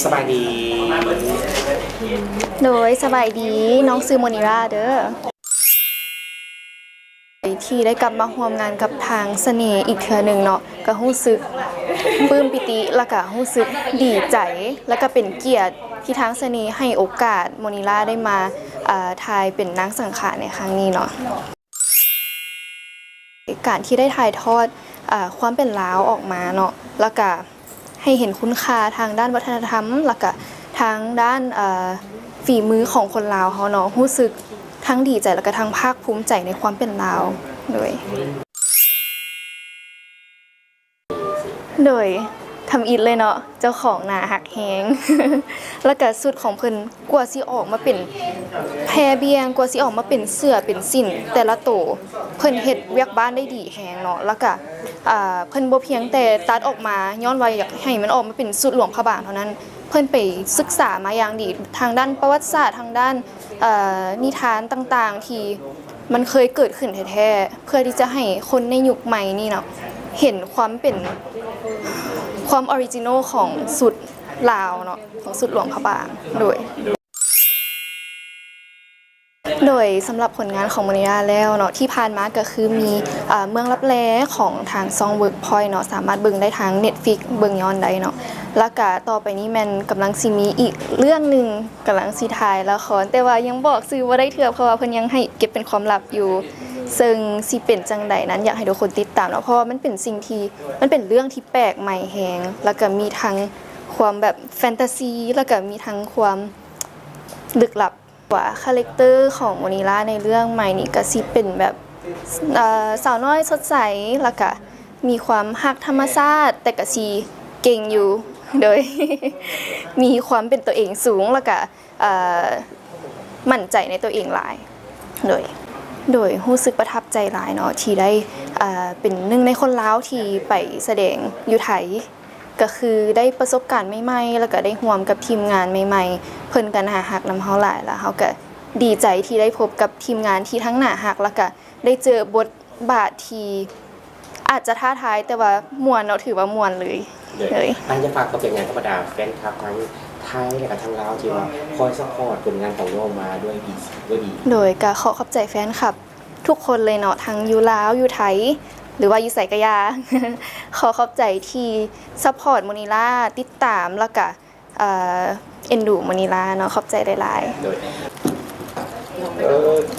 ສະບາຍດີ. ໂດຍ ສະບາຍດີ ນ້ອງຊື່ໂມນີລາເດີ. ທີ່ໄດ້ກັບມາຮ່ວມງານກັບທາງສະເໜ່ອີກເທື່ອໜຶ່ງເນາະ ກໍຮູ້ສຶກປຶ້ມປີຕິ ແລ້ວກໍຮູ້ສຶກດີໃຈ ແລ້ວກໍເປັນກຽດທີ່ທາງສະເໜ່ໃຫ້ໂອກາດໂມນີລາໄດ້ມາ ເອີ່ ຖ່າຍເປັນນາງສັງຂາໃນຄັ້ງນີ້ເນາະ. ການທີ່ໄດ້ຖ່າຍທອດ ເອີ່ ຄວາມເປັນລາວອອກມາເນາະ ແລ້ວກະໃຫ້ເຫັນຄຸນຄ່າທາງດ້ານວັດທະນະທຳ ແລ້ວກະທາງດ້ານ ເອີ່ ຝີມືຂອງຄົນລາວເຮົາເນາະ ຮູ້ສຶກທັງດີໃຈ ແລ້ວກະທັງພາກພູມໃຈໃນຄວາມເປັນລາວ. ໂດຍ ໂດຍ ທຳອິດເລີຍເນາະ ເຈົ້າຂອງໜ້າຮັກແຮງ ແລ້ວກະຊຸດຂອງເພິ່ນກວ່າຊິອອກມາເປັນແພບ່ຽງ ກວ່າຊິອອກມາເປັນເສື້ອເປັນສິ້ນ ແຕ່ລະໂຕເພິ່ນເຮັດວຽກບ້ານໄດ້ດີແຮງເນາະ ແລ້ວກະ ເອີ່ ເພິ່ນບໍ່ພຽງແຕ່ຕັດອອກມາຍ້ອນວ່າຢາກໃຫ້ມັນອອກມາເປັນຊຸດຫຼວງພະບາງເທົ່ານັ້ນ ເພິ່ນໄປສຶກສາມາຢ່າງດີ ທາງດ້ານປະຫວັດສາດ ທາງດ້ານ ເອີ່ ນິທານຕ່າງໆ ທີ່ ມັນເຄີຍເກີດຂຶ້ນແທ້ໆ ເພື່ອທີ່ຈະໃຫ້ຄົນໃນຍຸກໃໝ່ນີ້ເນາະ ເຫັນຄວາມເປັນ ຄວາມອໍຣິຈິນໍຂອງຊຸດລາວເນາະ ຂອງຊຸດຫຼວງພະບາງ. ໂດຍ ໂດຍສຳລັບຜົນງານຂອງໂມນີລາແລ້ວເນາະ ທີ່ຜ່ານມາກໍຄືມີ ເອີ່ ເມືອງລັບແລຂອງທາງຊ່ອງ Workpoint ເນາະ ສາມາດເບິ່ງໄດ້ທາງ Netflix ເບິ່ງຍ້ອນໄດ້ເນາະ ແລ້ວກະຕໍ່ໄປນີ້ແມ່ນກຳລັງຊິມີອີກເລື່ອງໜຶ່ງ ກຳລັງຊິຖ່າຍລະຄອນ ແຕ່ວ່າຍັງບອກຊື່ບໍ່ໄດ້ເທື່ອ ເພາະວ່າເພິ່ນຍັງໃຫ້ເກັບເປັນຄວາມລັບຢູ່ ເຊິ່ງຊິເປັນຈັ່ງໃດນັ້ນ ຢາກໃຫ້ທຸກຄົນຕິດຕາມເນາະ ເພາະວ່າມັນເປັນສິ່ງທີ່ ມັນເປັນເລື່ອງທີ່ແປກໃໝ່ແຮງ ແລ້ວກະມີທັງຄວາມແບບແຟນຕາຊີ ແລ້ວກະມີທັງຄວາມລຶກລັບ. ວ່າຄາແຣັກເຕີຂອງໂມນີລາໃນເລື່ອງໃໝ່ນີ້ກະຊິເປັນແບບ ເອີ່ ສາວນ້ອຍສົດໃສ ແລ້ວກະມີຄວາມຮັກທຳມະຊາດ ແຕ່ກະຊິເກັ່ງຢູ່ ໂດຍ ມີຄວາມເປັນຕົວເອງສູງ ແລ້ວກະ ເອີ່ ໝັ້ນໃຈໃນຕົວເອງຫຼາຍ. ໂດຍ ໂດຍ ຮູ້ສຶກປະທັບໃຈຫຼາຍເນາະ ທີ່ໄດ້ ເອີ່ ເປັນໜຶ່ງໃນຄົນລາວທີ່ໄປສະແດງຢູ່ໄທ ກໍຄືໄດ້ປະສົບການໃໝ່ໆ ແລ້ວກໍໄດ້ຮ່ວມກັບທີມງານໃໝ່ໆ ເພິ່ນກໍໜ້າຮັກນຳເຮົາຫຼາຍ ແລ້ວເຮົາກໍດີໃຈທີ່ໄດ້ພົບກັບທີມງານທີ່ທັງໜ້າຮັກ ແລ້ວກໍໄດ້ເຈີບົດບາດທີ່ອາດຈະທ້າທາຍ ແຕ່ວ່າມ່ວນເນາະ ຖືວ່າມ່ວນເລີຍ. ໂດຍ ໂດຍ ອັນຢາກຝາກຄວາມເປັນຫຍັງກັບບັນດາແຟນຄລັບທັງໄທ ແລະກະທັງລາວ ທີ່ວ່າຄອຍຊັບພອດຜົນງານຂອງນ້ອງມາດ້ວຍດີ ດ້ວຍດີ? ໂດຍ ກະຂໍຂອບໃຈແຟນຄລັບທຸກຄົນເລີຍເນາະ ທັງຢູ່ລາວ ຢູ່ໄທ ຫຼືວ່າຢູ່ໃສກະຢ່າ ຂໍຂອບໃຈທີ່ຊັບພອດໂມນີລາ ຕິດຕາມ ແລ້ວກະ ເອີ່ ເອັນດູໂມນີລາເນາະ ຂອບໃຈຫຼາຍໆ. ໂດຍ ໂອເຄ